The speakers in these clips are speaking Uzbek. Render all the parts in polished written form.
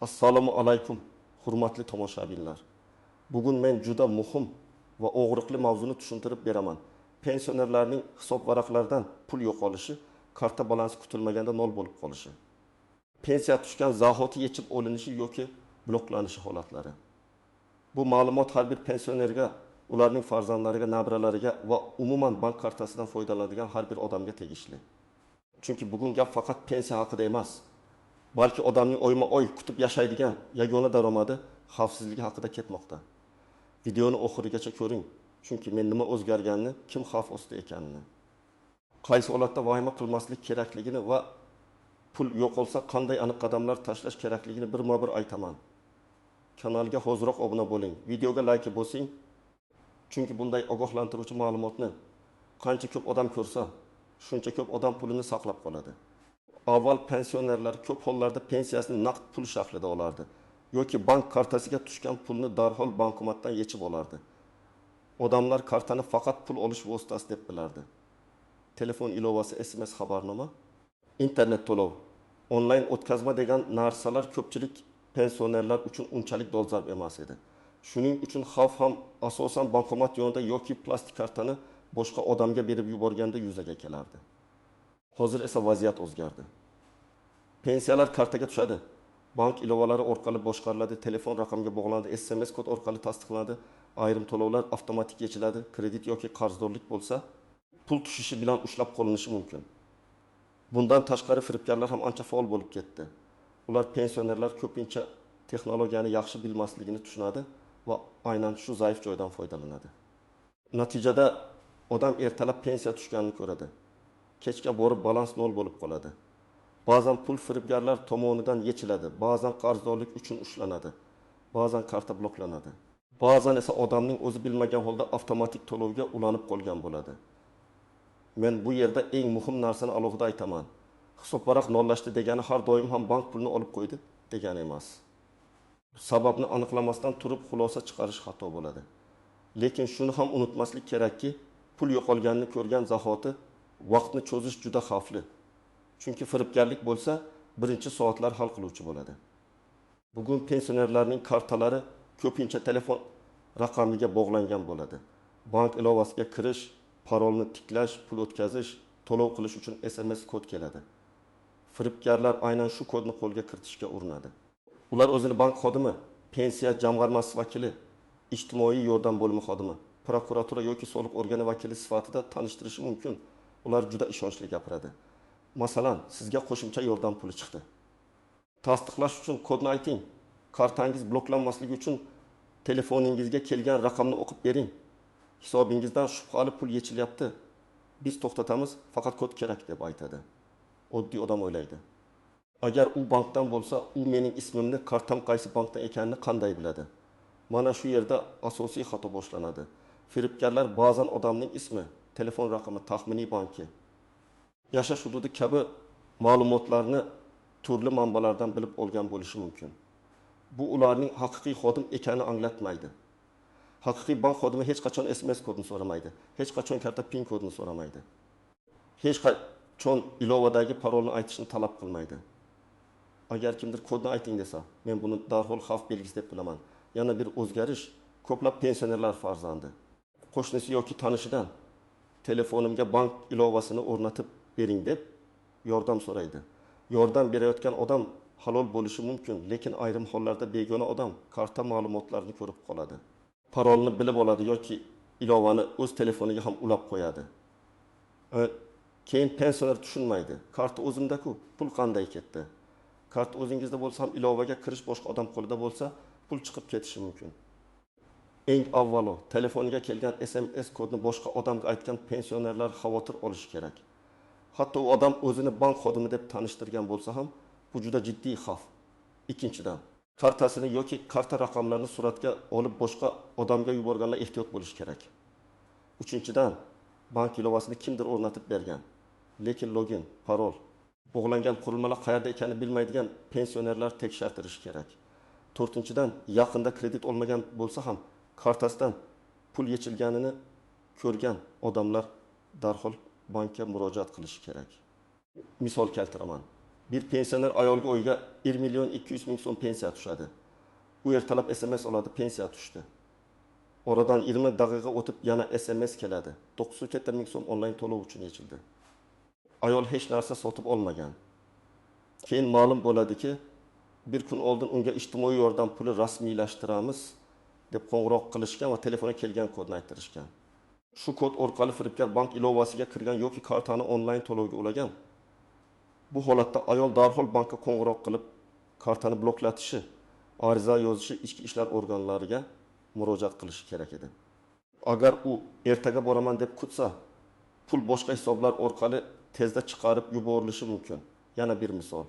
Assalomu alaykum, hurmatli tomoshabinlar. Bugun men juda muhim va og'riqli mavzuni tushuntirib beraman. Pensionerlarning hisobvaraqlaridan pul yo'qolishi, karta balansi kutilmaganda nol bo'lib qolishi. Pensiya tushgan zahoti yechib olinishi yoki bloklanishi holatlari. Bu ma'lumot har bir pensionerga, ularning farzandlariga, nabiralariga va umuman bank kartasidan foydalanadigan har bir odamga tegishli. Chunki bugun gap faqat pensiya haqida emas, balki odamning oyma-oy kutib yashaydigan yagona daromadi xavfsizligi haqida ketmoqda. Videoni oxirigacha ko'ring, chunki men nima o'zgarganini, kim xavf ostida ekanini, qaysi holatda vahima qilmaslik kerakligini va pul yo'qolsa qanday aniq qadamlar tashlash kerakligini birma-bir aytaman. Kanalga hoziroq obuna bo'ling, videoga like bosing, chunki bunday ogohlantiruvchi ma'lumotni qancha ko'p odam ko'rsa, shuncha ko'p odam pulini saqlab qoladi. Avval pensionerlar ko'p hollarda pensiyasini naqd pul shaklida olardi yoki bank kartasiga tushgan pulni darhol bankomatdan yechib olardi. Odamlar kartani faqat pul olish vositasi deb bilardi. Telefon ilovasi, SMS xabarnoma, internet to'lov, onlayn o'tkazma degan narsalar ko'pchilik pensionerlar uchun unchalik dolzarb emas edi. Shuning uchun xavf ham asosan bankomat yonida yoki plastik kartani boshqa odamga berib yuborganda yuzaga kelardi. Hozir esa vaziyat o'zgardi. Pensiyalar kartaga tushadi. Bank ilovalari orqali boshqariladi, telefon raqamiga bog'lanadi, SMS kod orqali tasdiqlanadi, ayrim to'lovlar avtomatik yechiladi, kredit yoki qarzdorlik bo'lsa, pul tushishi bilan ushlab qolinishi mumkin. Bundan tashqari firibgarlar ham ancha faol bo'lib ketdi. Ular pensionerlar ko'pincha texnologiyani yaxshi bilmasligini tushunadi va aynan shu zaif joydan foydalanadi. Natijada odam ertalab pensiya tushganini ko'radi. Kechga borib balans nol bo'lib qoladi. Ba'zan pul firibgarlar tomonidan yechiladi, ba'zan qarzdorlik uchun ushlanadi, ba'zan karta bloklanadi. Ba'zan esa odamning o'zi bilmagan holda avtomatik to'lovga ulanib qolgan bo'ladi. Men bu yerda eng muhim narsani alohida aytaman. Hisobvaraq nollashdi degani har doim ham bank pulni olib qo'ydi degani emas. Sababni aniqlamasdan turib xulosa chiqarish xato bo'ladi. Lekin shuni ham unutmaslik kerakki, pul yo'qolganini ko'rgan zahoti vaqtni cho'zish juda xavfli. Chunki firibgarlik bo'lsa, birinchi soatlar hal qiluvchi bo'ladi. Bugun pensionerlarning kartalari ko'pincha telefon raqamiga bog'langan bo'ladi. Bank ilovasiga kirish, parolni tiklash, pul o'tkazish, to'lov qilish uchun SMS kod keladi. Firibgarlar aynan shu kodni qo'lga kiritishga urinadi. Ular o'zini bank xodimi, pensiya jamg'armasi vakili, ijtimoiy yordam bo'limi xodimi, prokuratura yoki soliq organi vakili sifatida tanishtirishi mumkin. Ular juda ishonchli gapiradi. Masalan, sizga qo'shimcha yordam puli chiqdi. Tasdiqlash uchun kodni ayting. Kartangiz bloklanmasligi uchun telefoningizga kelgan raqamni o'qib bering. Hisobingizdan shubhali pul yechilyapti. Biz to'xtatamiz, faqat kod kerak deb aytadi. Oddiy odam o'ylaydi. Agar u bankdan bo'lsa, u mening ismimni, kartam qaysi bankdan ekanini qanday biladi? Mana shu yerda asosiy xato boshlanadi. Firibgarlar ba'zan odamning ismi, telefon raqami, taxminiy banki, yashash hududi kabi ma'lumotlarni turli manbalardan bilib olgan bo'lishi mumkin. Bu ularning haqiqiy xodim ekanini anglatmaydi. Haqiqiy bank xodimi hech qachon SMS kodini so'ramaydi, hech qachon karta PIN kodini so'ramaydi. Hech qachon ilovadagi parolni aytishni talab qilmaydi. Agar kimdir kodni ayting desa, men buni darhol xavf belgisi deb bilaman. Yana bir o'zgarish, ko'plab pensionerlar farzandi, qo'shnisi yoki tanishidan telefonimga bank ilovasini o'rnatib bering deb yordam so'raydi. Yordam berayotgan odam halol bo'lishi mumkin, lekin ayrim hollarda begona odam karta ma'lumotlarini ko'rib qoladi. Parolni bilib oladi yoki ilovani o'z telefoniga ham ulab qo'yadi. Keyin pensioner tushunmaydi. Karta o'zimda-ku, pul qanday ketdi? Karta o'zingizda bo'lsa ham ilovaga kirish boshqa odam qo'lida bo'lsa, pul chiqib ketishi mumkin. Eng avvalo telefoniga kelgan SMS kodni boshqa odamga aytgan pensionerlar xavotir olishi kerak. Hatto u odam o'zini bank xodimi deb tanishtirgan bo'lsa ham, bu juda jiddiy xavf. Ikkinchidan, kartasini yoki karta raqamlarini suratga olib boshqa odamga yuborganlar ehtiyot bo'lish kerak. Uchinchidan, bank ilovasini kimdir o'rnatib bergan, lekin login, parol, bog'langan qurilmalar qayerda ekanini bilmaydigan pensionerlar tekshirtirishi kerak. To'rtinchidan, yaqinda kredit olmagan bo'lsa ham kartasidan pul yechilganini ko'rgan odamlar darhol bankka murojaat qilishi kerak. Misol keltiraman. Bir pensioner ayolga oyiga 1 million 200 ming so'm pensiya tushadi. U ertalab SMS oladi, pensiya tushdi. Oradan 20 daqiqa o'tib yana SMS keladi. 907 ming so'm onlayn to'lov uchun yechildi. Ayol hech narsa sotib olmagan. Keyin ma'lum bo'ladiki, bir kun oldin unga ijtimoiy yordam puli rasmiylashtiramiz deb qo'ng'iroq qilishgan va telefonga kelgan kodni ayttirishgan. Shu kod orqali firibgar bank ilovasiga kirgan yoki kartani onlayn to'lovga ulagan. Bu holatda ayol darhol bankka qo'ng'iroq qilib, kartani bloklatishi, ariza yozishi, ichki ishlar organlariga murojaat qilishi kerak edi. Agar u ertaga boraman deb kutsa, pul boshqa hisoblar orqali tezda chiqarib yuborilishi mumkin. Yana bir misol.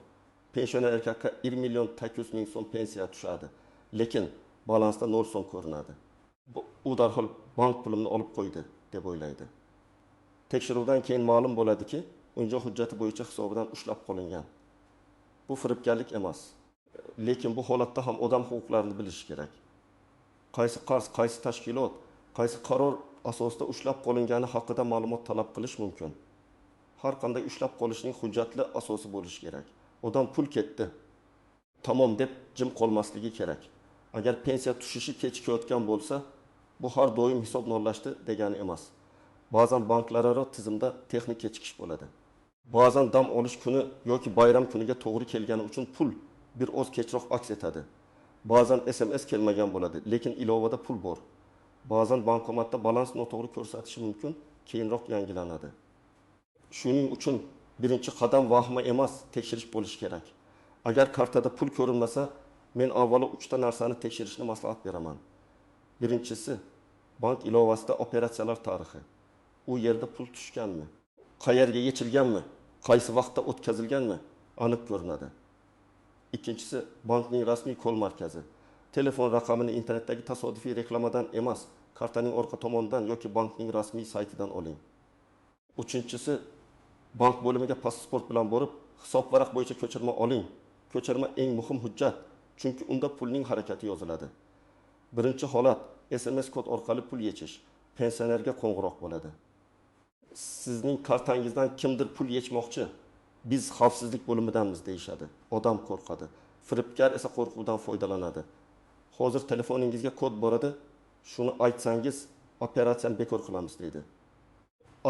Pensioner erkakka 1 million 800 ming so'm pensiya tushadi, lekin balansda 0 so'm ko'rinadi. U darhol bank pulimni olib qo'ydi deb o'ylaydi. Tekshiruvdan keyin ma'lum bo'ladiki, unga hujjati bo'yicha hisobidan ushlab qolingan. Bu firibgarlik emas. Lekin bu holatda ham odam huquqlarini bilishi kerak. Qaysi qarz, qaysi tashkilot, qaysi qaror asosida ushlab qolingani haqida ma'lumot talab qilish mumkin. Har qanday ushlab qolishning hujjatli asosi bo'lishi kerak. Odam pul ketdi, tamom deb jim qolmasligi kerak. Agar pensiya tushishi kechikayotgan bo'lsa, bu har doim hisob nollashdi degani emas. Ba'zan banklararo tizimda texnik kechikish bo'ladi. Ba'zan dam olish kuni yoki bayram kuniga to'g'ri kelgani uchun pul bir oz kechroq aks etadi. Ba'zan SMS kelmagan bo'ladi, lekin ilovada pul bor. Ba'zan bankomatda balans noto'g'ri ko'rsatishi mumkin, keyinroq yangilanadi. Shuning uchun birinchi qadam vahima emas, tekshirish bo'lishi kerak. Agar kartada pul ko'rinmasa, men avvalo 3 ta narsani tekshirishni maslahat beraman. Birinchisi, bank ilovasida operatsiyalar tarixi. U yerda pul tushganmi, qayerga yechilganmi, qaysi vaqtda o'tkazilganmi aniq ko'rinadi. Ikkinchisi, bankning rasmiy kol markazi. Telefon raqamini internetdagi tasodifiy reklamadan emas, kartaning orqa tomonidan yoki bankning rasmiy saytidan oling. Uchinchisi, bank bo'limiga pasport bilan borib, hisobvaraq bo'yicha ko'chirma oling. Ko'chirma eng muhim hujjat, chunki unda pulning harakati yoziladi. Birinchi holat, SMS kod orqali pul yechish. Pensionerga qo'ng'iroq bo'ladi. Sizning kartangizdan kimdir pul yechmoqchi, biz xavfsizlik bo'limidanmiz deyishadi. Odam qo'rqadi. Firibgar esa qo'rquvdan foydalanadi. Hozir telefoningizga kod boradi, shuni aytsangiz operatsiyani bekor qilamiz deydi.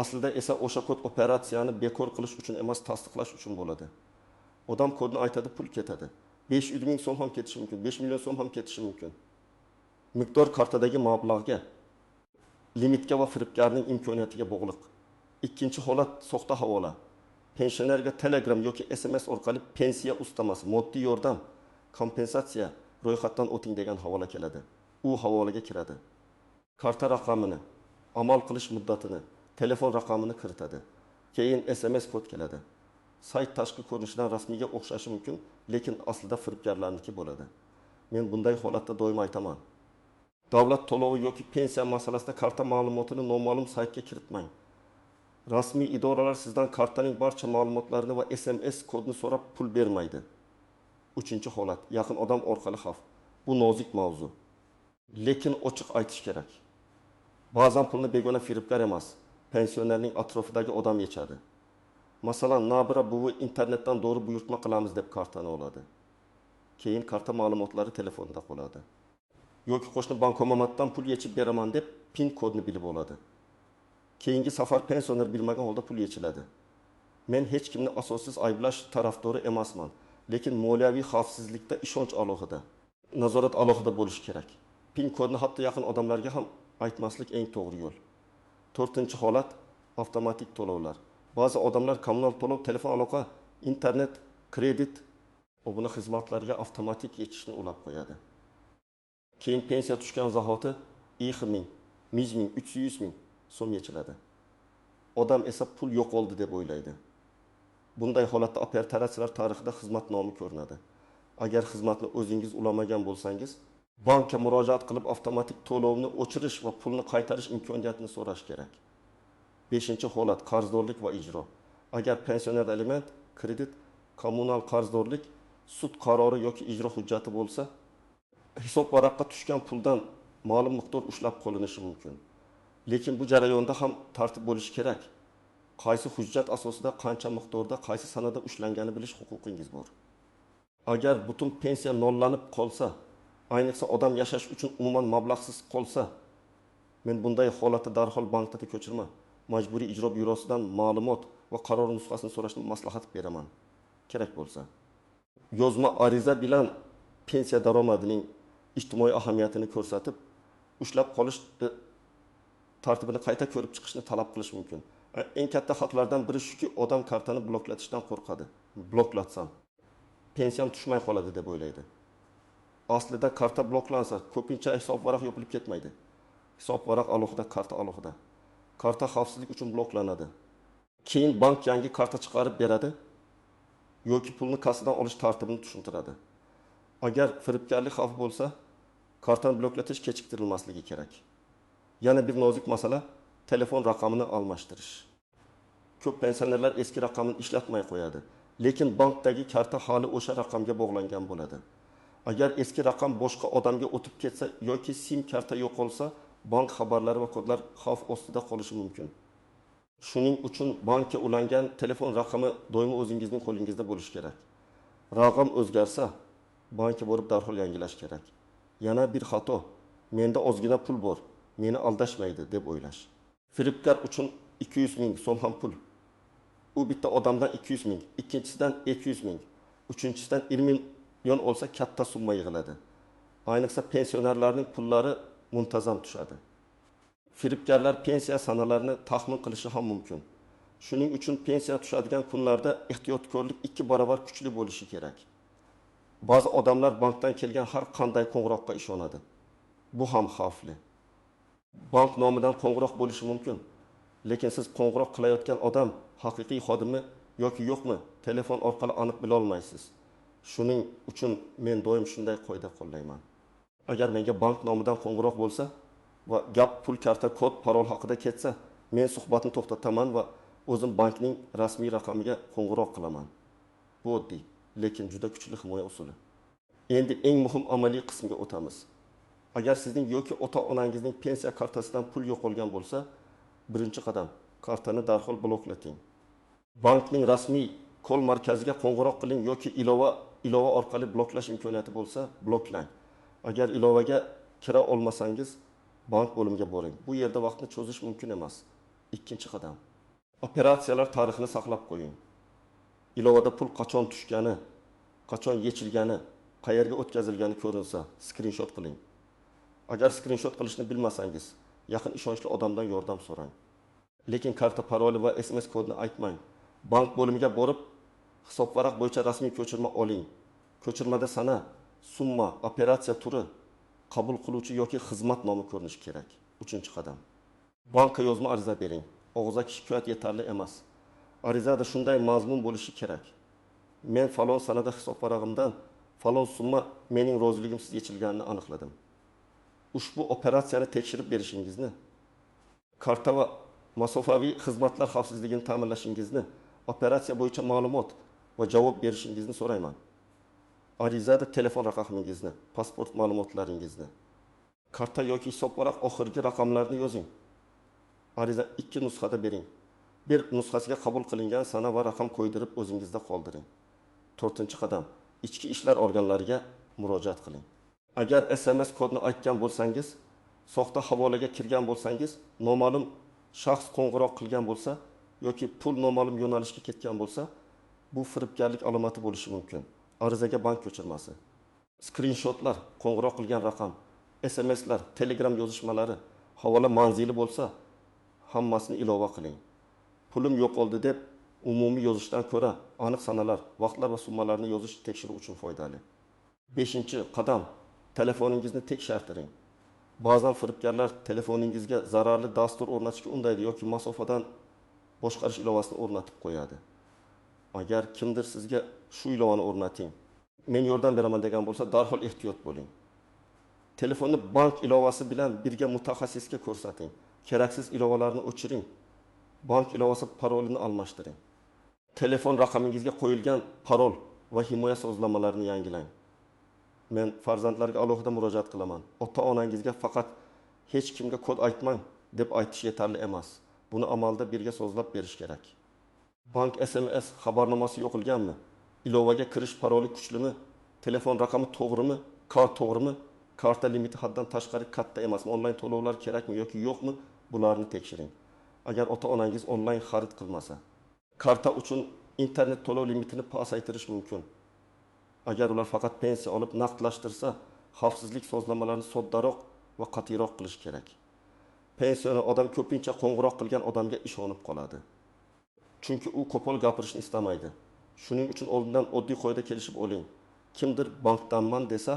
Aslida esa o'sha kod operatsiyani bekor qilish uchun emas, tasdiqlash uchun bo'ladi. Odam kodni aytadi, pul ketadi. 500 ming so'm ham ketishi mumkin, 5 million so'm ham ketishi mumkin. Miqdor kartadagi mablag'ga, limitga va firibgarning imkoniyatiga bog'liq. Ikkinchi holat, soxta havola. Pensionerga Telegram yoki SMS orqali pensiya ustamasi, moddiy yordam, kompensatsiya ro'yxatdan o'ting degan havola keladi. U havolaga kiradi. Karta raqamini, amal qilish muddatini, telefon raqamini kiritadi. Keyin SMS kod keladi. Sayt tashqi ko'rinishidan rasmiyga o'xshashi mumkin, lekin aslida firibgarlarniki bo'ladi. Men bunday holatda doim aytaman. Davlat to'lovi yoki pensiya masalasida karta ma'lumotini noma'lum saytga kiritmang. Rasmiy idoralar sizdan kartaning barcha ma'lumotlarini va SMS kodni so'rab pul bermaydi. Uchinchi holat, yaqin odam orqali xavf. Bu nozik mavzu. Lekin ochiq aytish kerak. Ba'zan pulni begona firibgar emas, pensionerning atrofidagi odam yechadi. Masalan, nabira buvi internetdan dori buyurtma qilamiz deb kartani oladi. Keyin karta ma'lumotlari telefonda qoladi. Yoki qo'shni bankomatdan pul yechib beraman deb PIN kodni bilib oladi. Keyingi safar pensioner bilmagan holda pul yechiladi. Men hech kimni asossiz ayblash tarafdori emasman, lekin moliyaviy xavfsizlikda ishonch alohida, nazorat alohida bo'lishi kerak. PIN kodni hatto yaqin odamlarga ham aytmaslik eng to'g'ri yo'l. To'rtinchi holat, avtomatik to'lovlar. Ba'zi odamlar kommunal to'lov, telefon aloqa, internet, kredit, obuna xizmatlariga avtomatik yechishni ulab qo'yadi. Keyin pensiya tushgan zahoti 2 ming, 100 ming, 300 ming so'm yechiladi. Odam esa pul yo'qoldi deb o'ylaydi. Bunday holatda operatsiyalar tarixida xizmat nomi ko'rinadi. Agar xizmatni o'zingiz ulamagan bo'lsangiz, bankka murojaat qilib avtomatik to'lovni o'chirish va pulni qaytarish imkoniyatini so'rash kerak. 5. Holat, qarzdorlik va ijro. Agar pensioner aliment, kredit, kommunal qarzdorlik, sud qarori yoki ijro hujjati bo'lsa, hisob varaqqa tushgan puldan ma'lum miqdor ushlab qolinishi mumkin. Lekin bu jarayonda ham tartib bo'lishi kerak. Qaysi hujjat asosida, qancha miqdorda, qaysi sanada ushlanganini bilish huquqingiz bor. Agar butun pensiya nollanib qolsa, ayniqsa odam yashash uchun umuman mablag'siz qolsa, men bunday holatda darhol bankdagi ko'chirma, Majburiy ijro byurosidan ma'lumot va qaror nusxasini so'rashni maslahat beraman. Kerak bo'lsa, yozma ariza bilan pensiya daromadining ijtimoiy ahamiyatini ko'rsatib, ushlab qolish tartibini qayta ko'rib chiqishni talab qilish mumkin. Eng katta xatolardan biri shuki, odam kartani bloklatishdan qo'rqadi. Bloklatsam, pensiyam tushmay qoladi deb o'ylaydi. Aslida karta bloklansa, ko'pincha hisobvaraq yopilib ketmaydi. Hisobvaraq alohida, karta alohida. Karta xavfsizlik uchun bloklanadi. Keyin bank yangi karta chiqarib beradi yoki pulni kassadan olish tartibini tushuntiradi. Agar firibgarlik xavfi bo'lsa, kartani bloklatish kechiktirilmasligi kerak. Yana bir nozik masala telefon raqamini almashtirish. Ko'p pensionerlar eski raqamini ishlatmay qo'yadi, lekin bankdagi karta hali o'sha raqamga bog'langan bo'ladi. Agar eski raqam boshqa odamga o'tib ketsa yoki sim karta yo'qolsa, bank xabarlari va kodlar xavf ostida qolishi mumkin. Shuning uchun bankka ulangan telefon raqami doimo o'zingizning qo'lingizda bo'lishi kerak. Raqam o'zgarsa, bankka borib darhol yangilash kerak. Yana bir xato, menda ozgina pul bor, meni aldashmaydi deb o'ylash. Firibgar uchun 200 ming so'm ham pul. U bitta odamdan 200 ming, ikkinchisidan 200 ming, uchinchisidan 1 million olsa katta summa yig'iladi. Ayniqsa pensionerlarning pullari muntazam tushadi. Firibgarlar pensiya sanalarini taxmin qilishi ham mumkin. Shuning uchun pensiya tushadigan kunlarda ehtiyotkorlik 2 barobar kuchli bo'lishi kerak. Ba'zi odamlar bankdan kelgan har qanday qo'ng'iroqqa ishonadi. Bu ham xavfli. Bank nomidan qo'ng'iroq bo'lishi mumkin, lekin siz qo'ng'iroq qilayotgan odam haqiqiy xodimmi yoki yo'qmi telefon orqali aniq bila olmaysiz. Shuning uchun men doim shunday qoida qo'llayman. Agar menga bank nomidan qo'ng'iroq bo'lsa va gap pul, karta, kod, parol haqida ketsa, men suhbatni to'xtataman va o'zim bankning rasmiy raqamiga qo'ng'iroq qilaman. Bu oddiy, lekin juda kuchli himoya usuli. Endi eng muhim amaliy qismga o'tamiz. Agar sizning yoki ota-onangizning pensiya kartasidan pul yo'qolgan bo'lsa, birinchi qadam kartani darhol bloklating. Bankning rasmiy kol markaziga qo'ng'iroq qiling yoki ilova orqali bloklash imkoniyati bo'lsa, bloklang. Agar ilovaga kira olmasangiz, bank bo'limiga boring. Bu yerda vaqtni cho'zish mumkin emas. Ikkinchi qadam. Operatsiyalar tarixini saqlab qo'ying. Ilovada pul qachon tushgani, qachon yechilgani, qayerga o'tkazilgani ko'rinsa, skrinshot qiling. Agar skrinshot qilishni bilmasangiz, yaqin ishonchli odamdan yordam so'rang. Lekin karta paroli va SMS kodini aytmang. Bank bo'limiga borib, hisobvaraq bo'yicha rasmiy ko'chirma oling. Ko'chirmada sana, summa, operatsiya turi, qabul qiluvchi yoki xizmat nomi ko'rinishi kerak. Uchinchi qadam. Bankka yozma ariza bering. Og'zaki shikoyat yetarli emas. Arizada shunday mazmun bo'lishi kerak. Men falon sanada hisobvarag'imdan falon summa mening roziligimsiz yechilganini aniqladim. Ushbu operatsiyani tekshirib berishingizni, karta va masofaviy xizmatlar xavfsizligini ta'minlashingizni, operatsiya bo'yicha ma'lumot va javob berishingizni so'rayman. Arizada telefon raqamingizni, pasport ma'lumotlaringizni, karta yoki hisobvaraq oxirgi raqamlarini yozing. Ariza 2 nusxada bering. Bir nusxasiga qabul qilingan sana va raqam qo'ydirib o'zingizda qoldiring. To'rtinchi qadam. Ichki ishlar organlariga murojaat qiling. Agar SMS kodni aytgan bo'lsangiz, soxta havolaga kirgan bo'lsangiz, noma'lum shaxs qo'ng'iroq qilgan bo'lsa yoki pul noma'lum yo'nalishga ketgan bo'lsa, bu firibgarlik alomati bo'lishi mumkin. Arizaga bank ko'chirmasi, skrinshotlar, qo'ng'iroq qilgan raqam, SMSlar, Telegram yozishmalari, havola manzili bo'lsa, hammasini ilova qiling. Pulim yo'qoldi deb umumiy yozishdan ko'ra aniq sanalar, vaqtlar va summalarni yozish tekshiruv uchun foydali. 5-qadam. Telefoningizni tekshirtiring. Ba'zan firibgarlar telefoningizga zararli dastur o'rnatishga undaydi yoki masofadan boshqarish ilovasini o'rnatib qo'yadi. Agar kimdir sizga shu ilovani o'rnating, men yordam beraman degan bo'lsa, darhol ehtiyot bo'ling. Telefonni bank ilovasi bilan birga mutaxassisga ko'rsating. Keraksiz ilovalarni o'chiring. Bank ilovasi parolini almashtiring. Telefon raqamingizga qo'yilgan parol va himoya sozlamalarini yangilang. Men farzandlarga alohida murojaat qilaman. Ota-onangizga faqat hech kimga kod aytmang deb aytish yetarli emas. Buni amalda birga so'zlab berish kerak. Bank SMS xabarnomasi yoqilganmi? Ilovaga kirish paroli kuchlimi? Telefon raqami to'g'rimi? Kart to'g'rimi? Karta limiti haddan tashqari katta emasmi? Onlayn to'lovlar kerakmi yoki yo'qmi? Bularni tekshiring. Agar ota-onangiz onlayn xarid qilmasa, karta uchun internet to'lov limitini pasaytirish mumkin. Agar ular faqat pensiya olib naqdlashtirsa, xavfsizlik sozlamalarini soddaroq va qat'iyroq qilish kerak. Pensioner odam ko'pincha qo'ng'iroq qilgan odamga ishonib qoladi. Chunki u qo'pol gapirishni istamaydi. Shuning uchun oldindan oddiy qoida kelishib oling. Kimdir bankdanman desa,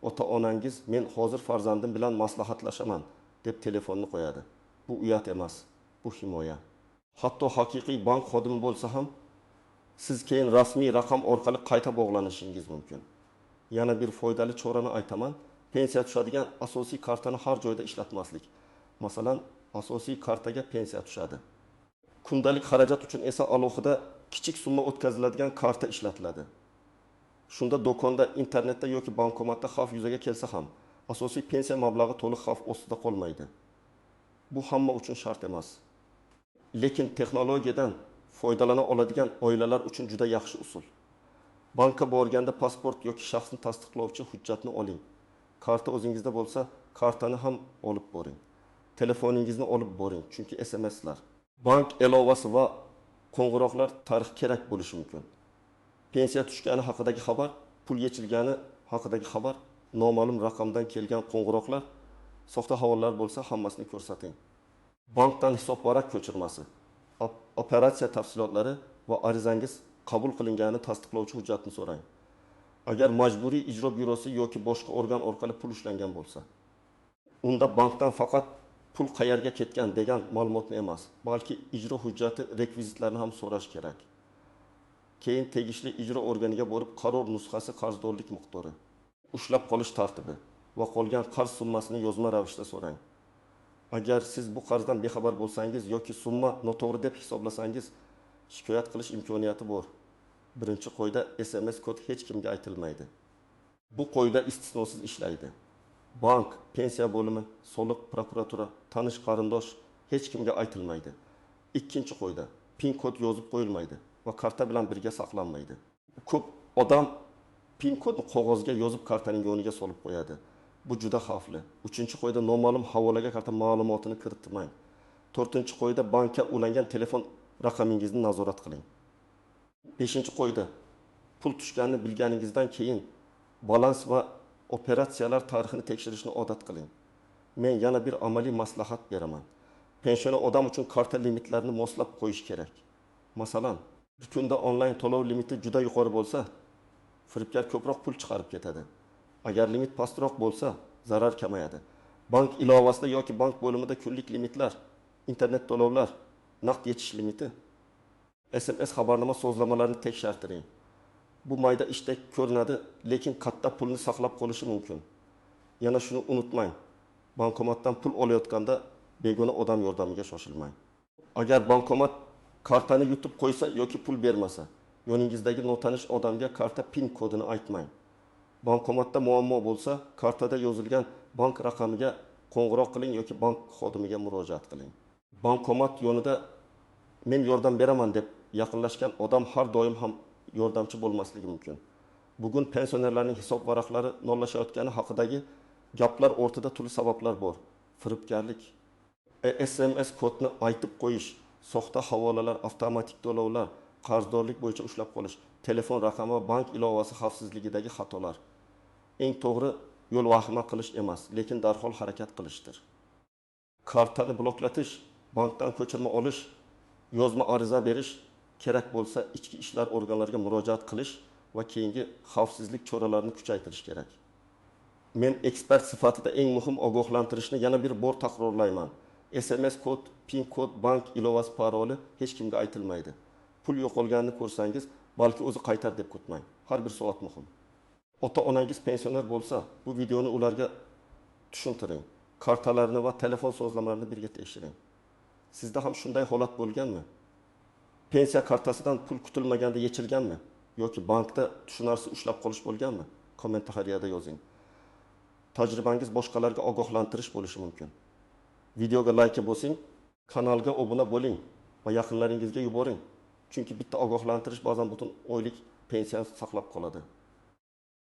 ota-onangiz men hozir farzandim bilan maslahatlashaman deb telefonni qo'yadi. Bu uyat emas, bu himoya. Hatto haqiqiy bank xodimi bo'lsa ham, siz keyin rasmiy raqam orqali qayta bog'lanishingiz mumkin. Yana bir foydali chorani aytaman: pensiya tushadigan asosiy kartani har joyda ishlatmaslik. Masalan, asosiy kartaga pensiya tushadi. Kundalik xarajat uchun esa alohida kichik summa o'tkaziladigan karta ishlatiladi. Shunda do'konda, internetda yoki bankomatda xavf yuzaga kelsa ham, asosiy pensiya mablag'i to'liq xavf ostida qolmaydi. Bu hamma uchun shart emas. Lekin texnologiyadan foydalana oladigan oilalar uchun juda yaxshi usul. Bankka borganda pasport yoki shaxsni tasdiqlovchi hujjatni oling. Karta o'zingizda bo'lsa, kartani ham olib boring. Telefoningizni olib boring, chunki SMSlar, bank ilovasi va qo'ng'iroqlar tarix kerak bo'lishi mumkin. Pensiya tushgani haqidagi xabar, pul yechilgani haqidagi xabar, noma'lum raqamdan kelgan qo'ng'iroqlar, soxta havolalar bo'lsa hammasini ko'rsating. Bankdan hisobvaraq ko'chirmasi, operatsiya tafsilotlari va arizangiz qabul qilinganini tasdiqlovchi hujjatni so'rang. Agar majburiy ijro byurosi yoki boshqa organ orqali pul ushlangan bo'lsa, unda bankdan faqat pul qayerga ketgan degan ma'lumotni emas, balki ijro hujjati rekvizitlarini ham so'rash kerak. Keyin tegishli ijro organiga borib qaror nusxasi, qarzdorlik miqdori, ushlab qolish tartibi va qolgan qarz summasini yozma ravishda so'rang. Agar siz bu qarzdan bexabar bo'lsangiz yoki summa noto'g'ri deb hisoblasangiz, shikoyat qilish imkoniyati bor. Birinchi qoida: SMS kod hech kimga aytilmaydi. Bu qoida istisnosiz ishlaydi. Bank, pensiya bo'limi, soliq, prokuratura, tanish qarindosh hech kimga aytilmaydi. Ikkinchi qoida: PIN kod yozib qo'yilmaydi va karta bilan birga saqlanmaydi. Ko'p odam PIN kodni qog'ozga yozib kartaning yoniga solib qo'yadi. Bu juda xavfli. Uchinchi qoida: noma'lum havolaga karta ma'lumotini kiritmang. To'rtinchi qoida: bankka ulangan telefon raqamingizni nazorat qiling. Beshinchi qoida: pul tushganini bilganingizdan keyin balans va operatsiyalar tarixini tekshirishni odat qiling. Men yana bir amaliy maslahat beraman. Pensioner odam uchun karta limitlarini moslab qo'yish kerak. Masalan, bir kunda onlayn to'lov limiti juda yuqori bo'lsa, firibgar ko'proq pul chiqarib ketadi. Agar limit pastroq bo'lsa, zarar kamayadi. Bank ilovasida yoki bank bo'limida kunlik limitlar, internet to'lovlar, naqd yechish limiti, SMS xabarnoma sozlamalarini tekshirtiring. Bu mayda ishdek ko'rinadi, lekin katta pulni saqlab qolishi mumkin. Yana shuni unutmang. Bankomatdan pul olayotganda begona odam yordamiga shoshilmang. Agar bankomat kartani yutib qo'ysa yoki pul bermasa, yoningizdagi notanish odamga karta PIN kodini aytmang. Bankomatda muammo bo'lsa, kartada yozilgan bank raqamiga qo'ng'iroq qiling yoki bank xodimiga murojaat qiling. Bankomat yonida men yordam beraman deb yaqinlashgan odam har doim ham yordamchi bo'lmasligi mumkin. Bugun pensionerlarning hisob varaqlari nollashayotgani haqidagi gaplar o'rtada turli sabablar bor. Firibgarlik, SMS kodni aytib qo'yish, soxta havolalar, avtomatik to'lovlar, qarzdorlik bo'yicha ushlab qolish, telefon raqami va bank ilovasi xavfsizligidagi xatolar. Eng to'g'ri yo'l vahima qilish emas, lekin darhol harakat qilishdir. Kartani bloklatish, bankdan ko'chirma olish, yozma ariza berish, kerak bo'lsa ichki ishlar organlariga murojaat qilish va keyingi xavfsizlik choralarini kuchaytirish kerak. Men ekspert sifatida eng muhim ogohlantirishni yana bir bor takrorlayman. SMS kod, PIN kod, bank ilovasi paroli hech kimga aytilmaydi. Pul yo'qolganini ko'rsangiz, balki o'zi qaytar deb kutmang. Har bir soat muhim. Ota-onangiz pensioner bo'lsa, bu videoni ularga tushuntiring. Kartalarni va telefon sozlamalarini birga tekshiring. Sizda ham shunday holat bo'lganmi? Pensiya kartasidan pul kutilmaganda yechilganmi? Yoki bankda tushunarsiz ushlab qolish bo'lganmi? Kommentariyada yozing. Tajribangiz boshqalarga ogohlantirish bo'lishi mumkin. Videoga like bosing, Kanalga obuna bo'ling va yaqinlaringizga yuboring, chunki bitta ogohlantirish ba'zan butun oylik pensiyani saqlab qoladi.